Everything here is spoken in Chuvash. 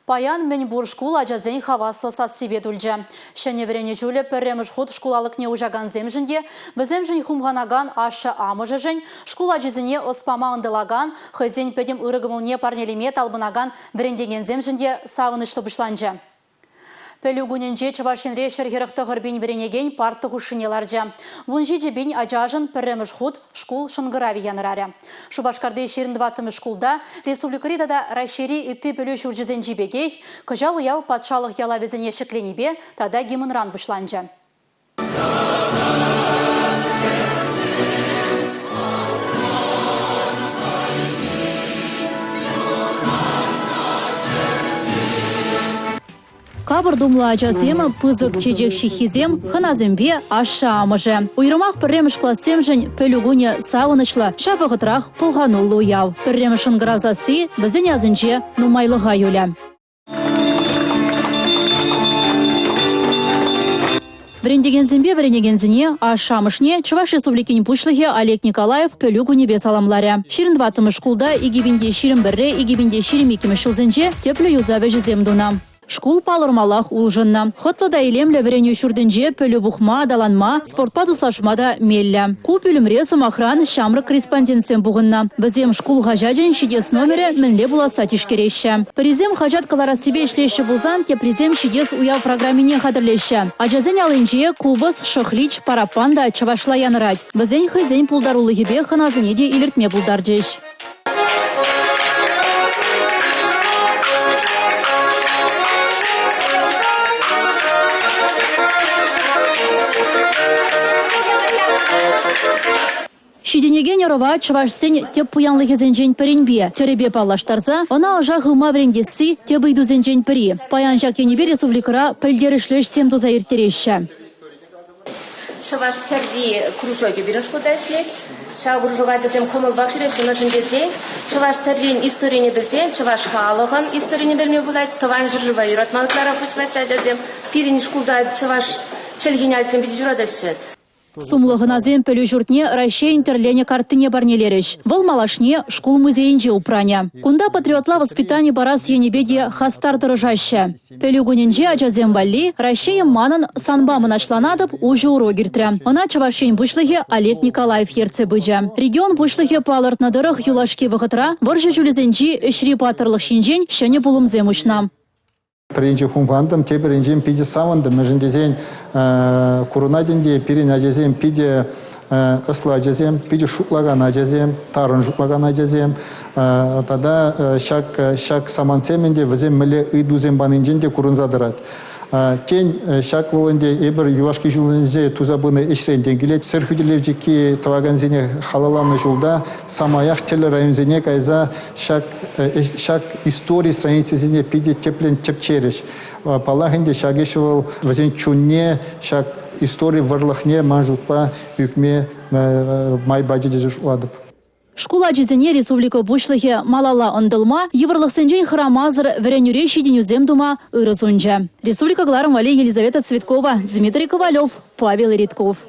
Паян мӗнпур шкул ачасен хаваслӑ сассипе тулчӗ. Ҫӗнӗ вӗренӳ ҫулӗ пӗрремӗш хут шкул алӑкне уҫакансемшӗн те, вӗсемшӗн хумханакан ашшӗ-амӑшӗшӗн, шкул ачисене ӑс пама ӑнтӑлакан, хӑйсен пӗтӗм ырӑ кӑмӑлне парнелеме талпӑнакан вӗрентекенсемшӗн те савӑнӑҫлӑ пуҫланчӗ. Пӗлӳ кунӗнче Чӑваш Енре 149 пин вӗренекен парта хушшине ларчӗ. 17 пин ачашӑн пӗрремӗш хут шкул шӑнкӑравӗ янӑрарӗ. Шупашкарти 24-мӗш шкулта республикӑри тата Раҫҫейри ытти пӗлӳ ҫурчӗсенчи пекех кӑҫал уяв патшалӑх ялавӗсене ҫӗкленипе тата гимнран пуҫланчӗ. Капӑр тумлӑ ачасем, пысӑк чечек ҫыххисем, хӑнасемпе ашшӗ-амӑшӗ. Уйрӑмах пӗрремӗш классемшӗн пӗлӳ кунӗ савӑнӑҫлӑ, ҫав вӑхӑтрах пӑлхануллӑ уяв. Пӗрремӗш шӑнкӑрав сасси вӗсен асӗнче нумайлӑха юлӗ. Вӗрентекенсемпе вӗренекенсене, ашшӗ-амӑшне Чӑваш Республикин Пуҫлӑхӗ Олег Николаев пӗлӳ кунӗпе саламларӗ. 24-мӗш шкулта 2021-ре, 2022-мӗш ҫулсенче тӗплӗ юсав ӗҫӗсем тунӑ. Шкул палӑрмаллах улшӑннӑ. Хӑтлӑ та илемлӗ вӗренӳ ҫуртӗнче пӗлӳ пухма, аталанма, спортпа туслашма та меллӗ. Ку пӳлӗмре, сӑмахран, ҫамрӑк корреспондентсем пухӑннӑ. Вӗсем шкул хаҫачӗн ҫитес номерӗ мӗнле пуласса тишкереҫҫӗ. Пӗрисем хаҫат кӑларассипе ӗҫлеҫҫӗ пулсан, теприсем ҫитес уяв программине хатӗрлеҫҫӗ. Ачасен аллинче купӑс, шӑхлич, параппан та чӑвашла янӑрать. Вӗсен хӑйсен пултарулӑхӗпе хӑнасене те илӗртме пултарчӗҫ. Ҫитӗнекен ӑрӑва чӑвашсен тӗп пуянлӑхӗсенчен пӗринпе, тӗрӗпе паллаштарса ӑна ӑша хывма вӗрентесси тӗп ыйтусенчен пӗри. Паян ҫак енӗпе республикӑра пӗлтерӗшлӗ ӗҫсем туса ирттереҫҫӗ. Чӑваш тӗрри кружокӗ пирӗн шкулта ӗҫлет. Ҫав кружока ачасем кӑмӑлпах ҫӳреҫҫӗ, мӗншӗн тесен чӑваш тӗррин историне пӗлсен чӑваш халӑхӑн историне пӗлме пулать, тӑван ҫӗршыва юратма ытларах пуҫлаҫҫӗ ачасем. Пирӗн шкулта чӑваш чӗлхине ачасем питӗ юратаҫҫӗ. Сумлӑ хӑнасем пӗлӳ ҫуртне Раҫҫейӗн тӗрленӗ карттине парнелерӗҫ. Вӑл малашне шкул музейӗнче упранӗ. Кунта патриотла воспитани парас енӗпе те хастар тӑрӑшаҫҫӗ. Пӗлӳ кунӗнче ачасем валли «Раҫҫейӗм манӑн, санпа мӑнаҫланатӑп» уҫӑ урок иртрӗ. Ӑна Чӑваш Ен Пуҫлӑхӗ Олег Николаев ертсе пычӗ. Регион Пуҫлӑхӗ палӑртнӑ тӑрӑх, юлашки вӑхӑтра вӑрҫӑ ҫулӗсенчи ӗҫри паттӑрлӑх ҫинчен ҫӗнӗ пулӑмсем уҫнӑ. Пӗринче хумхантӑм, тепӗринчен питӗ савӑнтӑм, мӗншӗн тесен курӑнать ӗнтӗ пирӗн ачасем питӗ ӑслӑ ачасем, питӗ шутлакан ачасем, тарӑн шутлакан ачасем. Тата ҫак, ҫак самантсем ӗнтӗ вӗсем мӗнле ыйтусем панинчен те курӑнса тӑрать. Тен, ҫак вӑл ӗнтӗ эпир юлашки ҫулсенче туса пынӑ ӗҫрен те килет. Сӗр хӳтӗлев чикки тӑвакансене халалланӑ ҫулта самаях тӗрлӗ районсене кайса ҫак, ҫак истори страницисене питӗ тӗплӗн тӗпчерӗҫ. Паллах ӗнтӗ, ҫак ӗҫ вӑл вӗсен чунне, ҫак истори вӑрлӑхне ман шутпа ӳкме май пачӗ тесе шутлатӑп. Шкул ачисене республика Пуҫлӑхӗ малалла ӑнтӑлма, йывӑрлӑхсенчен хӑрамасӑр вӗренӳре ҫитӗнӳсем тума ырӑ сунчӗ. Республика кӑларӑм валли Елизавета Цветкова, Дмитрий Ковалев, Павел Редков.